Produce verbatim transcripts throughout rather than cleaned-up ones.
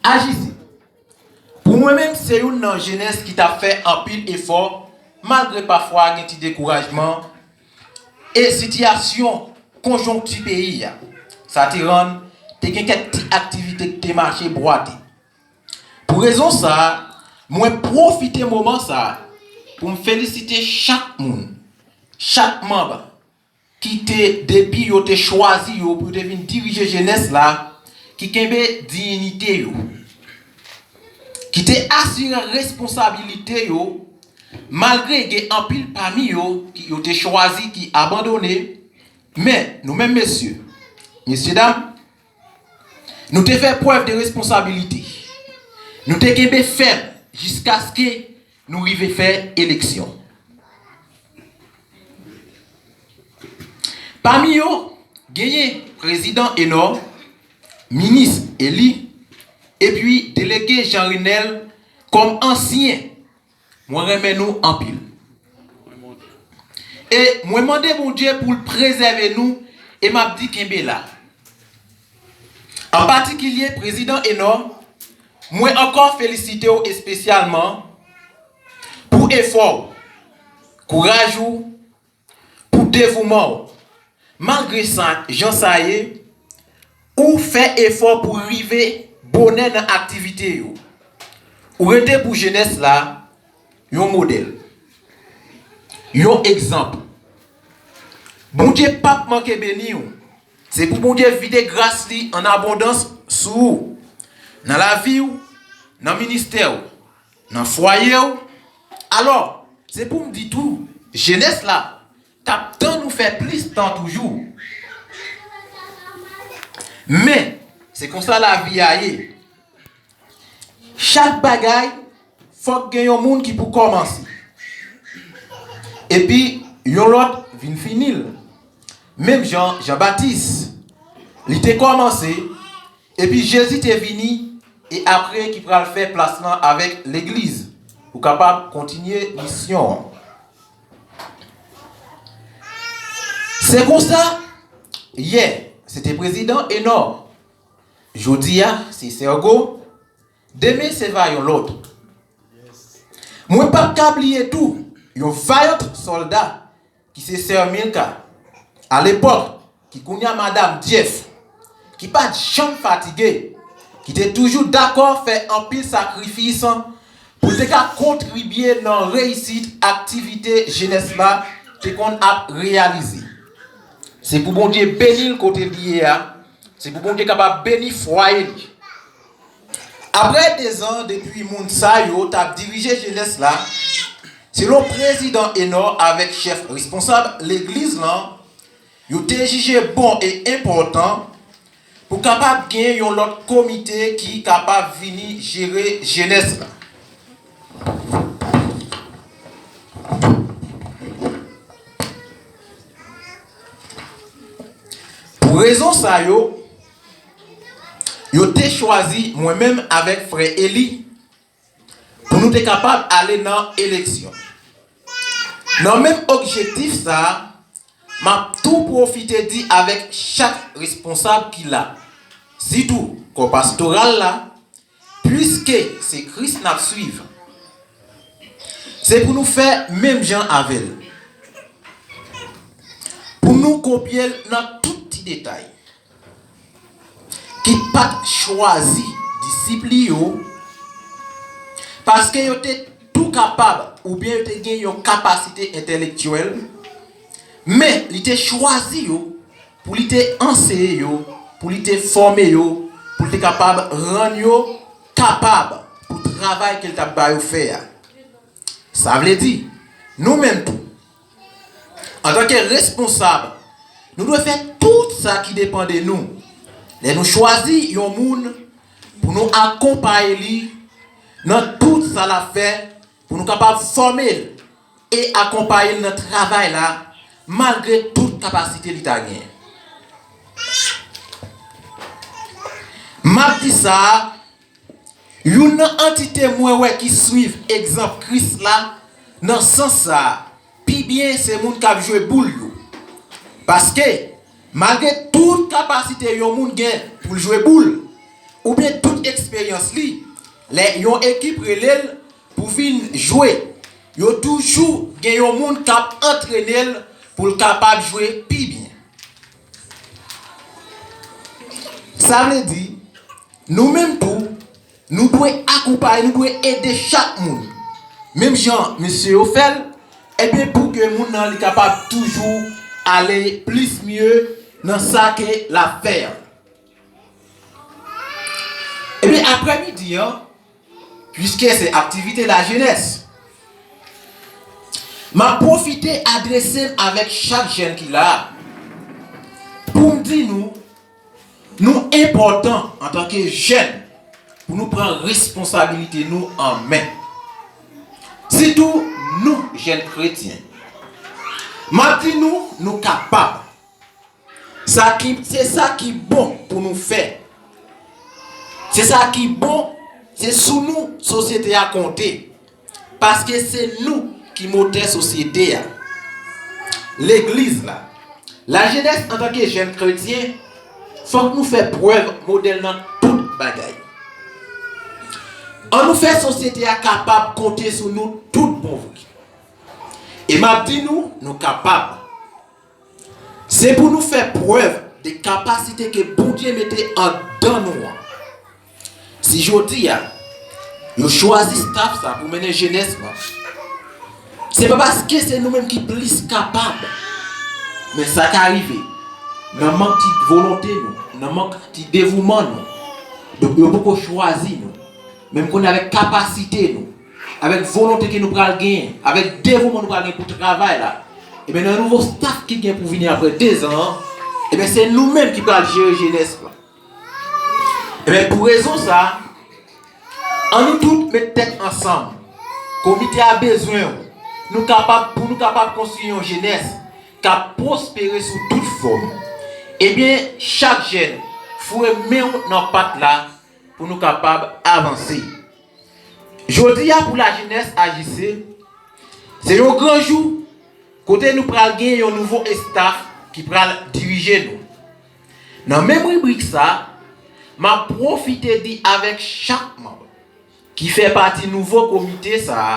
Ajise. Pou mwen menm, se youn nan jenès ki t ap fè anpil efò, malgre pafwa gen ti dekourajman e sitiyasyon konjonkti peyi a. Sa te rann te gen kèk ti aktivite ki te mache bwate. Pou rezon sa a, mwen pwofite moman sa a pou m felisite chak moun, chak manm ki te, depi yo te chwazi yo pou yo te vin dirije jenès la, ki kenbe diyinite yo, ki te asire responsabilite yo, malgre gen anpil pami yo ki yo te chwazi ki abandone, men nou menm mesye, mesye dam, nou te fè prèv de responsabilite. Nou te kenbe fèm jiskaske nou rive fè eleksyon. Pami yo, genyen Prezidan Enò, minis eli, epi delege Jean Renel kòm ansyen. Mwen renmen nou anpil. E mwen mande Bondye pou l prezève nou e m ap di kenbe la. An patikilye, Prezidan Enò, mwen ankò felisite w espesyalman pou efò w, kouraj ou, pou devouman w. Malgre sa, jan sa ye, ou fè efò pou rive bonè nan aktivite yo. Ou rete pou jenès la yon modèl, yon egzanp. Bondye p ap manke beni w. Se pou Bondye vide gras li an abondans sou ou, nan lavi w, nan ministè w, nan fwaye w. Alò, se pou m di tou, jenès la t ap tann ou fè plis tan toujou. Men, se konsa lavi a ye. Chak bagay, fòk gen yon moun ki pou kòmanse. Epi, yon lòt vin fini l. Menm jan Jan Batis, li te kòmanse, epi Jezi te vini, e apre ki pral fè plas lan avèk legliz, pou kapab kontinye misyon an. Se konsa, yè, se te Prezidan Enò. Jodi a, se Sergo. Demen, se va yon lòt. Mwen p ap ka bliye tou, yon vayant sòlda, ki se Sè Milka, alepòk, ki kounye a Madam Jeff, ki pa t janm fatige, ki te toujou dakò fè anpil sakrifis pou l te ka kontribye nan reyisit aktivite jenès la te konn ap reyalize. Se pou Bondye beni l kote l ye a, se pou Bondye kapab beni fwaye li. Apre dezan depi moun sa yo t ap dirije jenès la, selon Prezidan Enò avèk chèf responsab legliz lan, yo te jije bon e enpòtan pou kapab gen yon lòt komite ki kapab vini jere jenès la. Pou rezon sa yo, yo te chwazi mwen menm avèk frè Eli pou nou te kapab ale nan eleksyon. Nan menm objektif sa a, m ap tou pwofite di avèk chak responsab ki la, sitou kò pastoral la, piske se Kris n ap swiv, se pou nou fè menm jan avè l, pou nou kopye l nan tout ti detay. Ki pa t chwazi disip li yo paske yo te tou kapab oubyen yo te gen yon kapasite entèlektyèl, men li te chwazi yo pou li te anseye yo, pou li te fòme yo, pou li te kapab rann yo kapab pou travay ke l t ap ba yo fè a. Sa vle di, nou menm tou, antanke responsab, nou dwe fè tout sa ki depann de nou. Lè nou chwazi yon moun pou nou akonpaye li nan tout sa l ap fè, pou nou kapab fòme l e akonpaye l nan travay la, malgre tout kapasite li ta genyen. M ap di sa a, youn nan antite mwen wè ki swiv egzanp Kris la nan sans sa a, pi byen se moun k ap jwe boul yo. Paske, malgre tout kapasite yon moun gen pou l jwe boul, oubyen tout eksperyans li, lè yon ekip rele l pou vin jwe, yo toujou gen yon moun k ap antrene l pou l kapab jwe pi byen. Sa vle di, nou menm tou, nou dwe akonpaye, nou dwe ede chak moun. Menm jan mesye yo fè l, ebyen pou ke moun nan li kapab toujou ale plis mye nan sa ke l ap fè an. Ebyen aprèmidi an, piske se aktivite lajenès, m ap pwofite adrese m avèk chak jèn ki la a pou m di nou, nou enpòtan antanke jèn pou nou pran responsabilite nou an men. Sitou nou jèn kretyen. M ap di nou, nou kapab. Sa ki, se sa ki bon pou nou fè. Se sa ki bon, se sou nou sosyete a konte. Paske se nou ki motè sosyete a. Legliz la. Lajenès antanke jèn kretyen, fòk nou fè prèv modèl nan tout bagay. Ann nou fè sosyete a kapab konte sou nou tout bon vre. E m ap di nou, nou kapab. Se pou nou fè prèv de kapasite ke Bondye mete anndan nou an. Si jodi a, yo chwazi staff sa pou mennen jenès la, se pa paske se nou menm ki plis kapab. Men sa ka rive, nan mank ti volonte nou, nan mank ti devouman nou, donk yo poko chwazi nou. Men m konnen avèk kapasite nou, avèk volonte ke nou pral genyen, avèk devouman nou pral genyen pou travay la, ebyen nan nouvo staff ki gen pou vini apre dezan an, ebyen se nou menm ki pral jere jenès la. Ebyen pou rezon sa, ann nou tout met tèt ansanm. Komite a bezwen w. Nou kapab, pou nou kapab konstwi yon jenès k ap pwospere sou tout fòm. Ebyen chak jèn, foure men w nan pat la pou nou kapab avanse. Jodi a pou lajenès A J C, se yon gran jou kote nou pral gen yon nouvo estaf ki pral dirije nou. Nan menm ribrik sa, m ap pwofite di avèk chak manm ki fè pati nouvo komite sa a,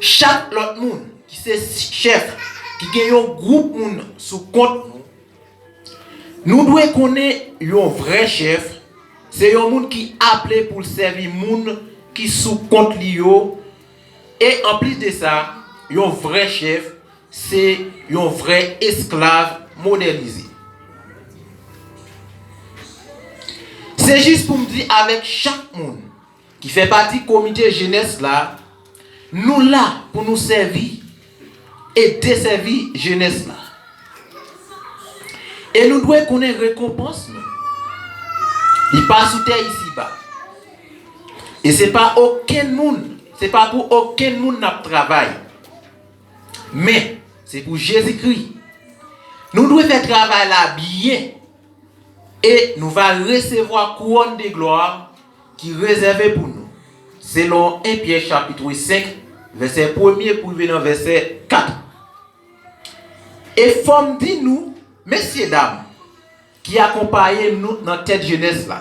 chak lòt moun ki se chèf, ki gen yon gwoup moun sou kont nou, nou dwe konnen yon vrè chèf se yon moun ki aple pou l sèvi moun ki sou kont li yo. E anplis de sa, yon vrè chèf se yon vrè esklav modènize. Se jis pou m di avèk chak moun ki fè pati komite jenès la, nou la pou nou sèvi e desèvi jenès la. E nou dwe konnen rekonpans nou. Li pa sou tè isiba. E se pa okenn moun, se pa pou okenn moun n ap travay. Men, se pou Jezikri. Nou dwe fè travay la byen e nou va resevwa kouwòn de glwa ki rezève pou nou, selon en Pyè chapit senk, vèsè premye pou rive nan vèsè kat. E fò m di nou, mesyedam ki akonpaye nou nan tèt jenès la,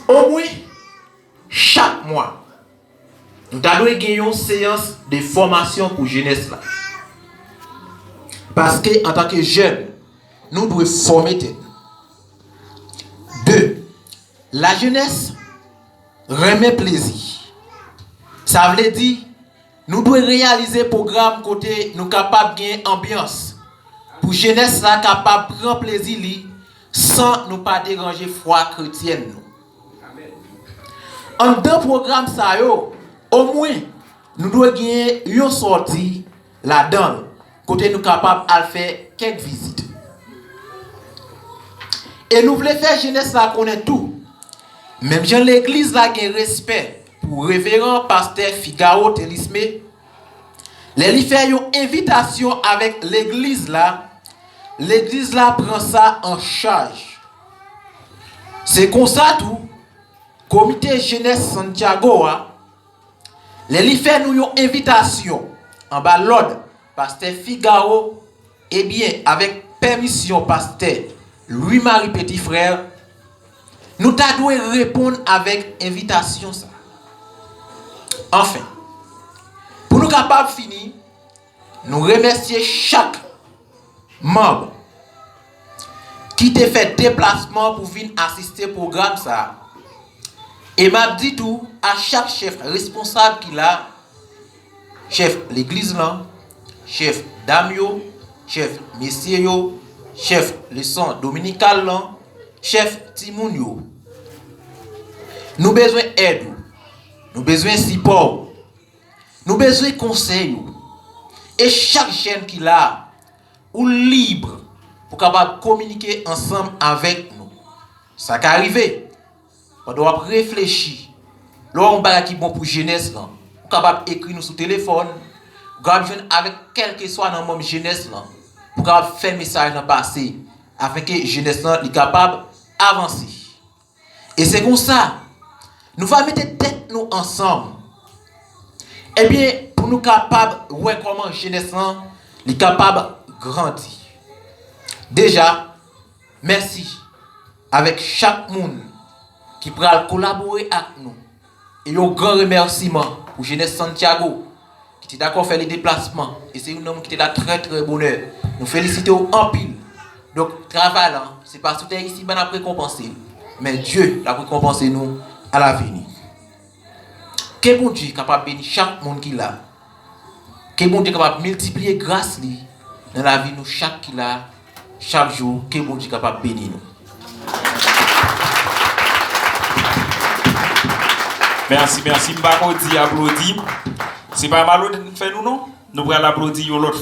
omwen chak mwa, nou ta dwe gen yon seyans de fòmasyon pou jenès la. Paske antanke jèn, nou dwe fòme tèt nou. De, lajenès renmen plezi. Sa vle di, nou dwe reyalize pwogram kote nou kapab gen anbyans pou jenès la kapab pran plezi li san nou pa deranje fwa kretyèn nou. Anndan pwogram sa yo, omwen, nou dwe gen yon sòti ladan l, kote nou kapab al fè kèk vizit. E nou vle fè jenès la konnen tou, menm jan legliz la gen respè pou reveran pastè Figaro Thelismé, lè li fè yon envitasyon avèk legliz la, legliz la pran sa an chaj. Se konsa tou, komite jenès Santiago a, lè li fè nou yon envitasyon anba lòd pastè Figaro, ebyen, avèk pèmisyon pastè Louis Marie Petit Frère, nou ta dwe reponn avèk envitasyon sa. Anfen, pou nou kapab fini, nou remèsye chak manm ki te fè deplasman pou vin asiste pwogram sa a. E m ap di tou a chak chèf responsab ki la, chèf legliz lan, chèf dam yo, chèf mesye yo, chèf leson dominikal lan, chèf timoun yo. Nou bezwen èd ou. Nou bezwen sipò w. Nou bezwen konsèy ou. E chak jèn ki la, ou lib pou kapab kominike ansanm avèk nou. Sa ka rive pandan w ap reflechi, lè w wè yon bagay ki bon pou jenès lan, ou kapab ekri nou sou telefòn, ou kapab jwenn avèk kèlkeswa nan manm jenès lan, pou kapab fè mesaj lan pase, afenke jenès lan li kapab avanse. E se konsa, nou va mete tèt nou ansanm. Ebyen, pou nou kapab wè kòman jenès lan, li kapab grandi. Deja, mèsi avèk chak moun ki pral kolabore ak nou. E yon gran remèsiman pou jenès Santiago ki te dakò fè le deplasman. E se youn nan moun ki te la trè, trè bonè. Nou felisite w anpil. Donk, travay lan, se pa sou tè isi ban n ap rekonpanse l. Men Dye l ap rekonpanse nou alavini. Ke Bondye kapab beni chak moun ki la. Ke Bondye kapab miltipliye gras li nan lavi nou chak ki la, chak jou. Ke Bondye kapab beni nou. Mèsi, mèsi. M pa ko di aplodi. Se pa malonèt n fè nou, non. Nou pral aplodi yon lòt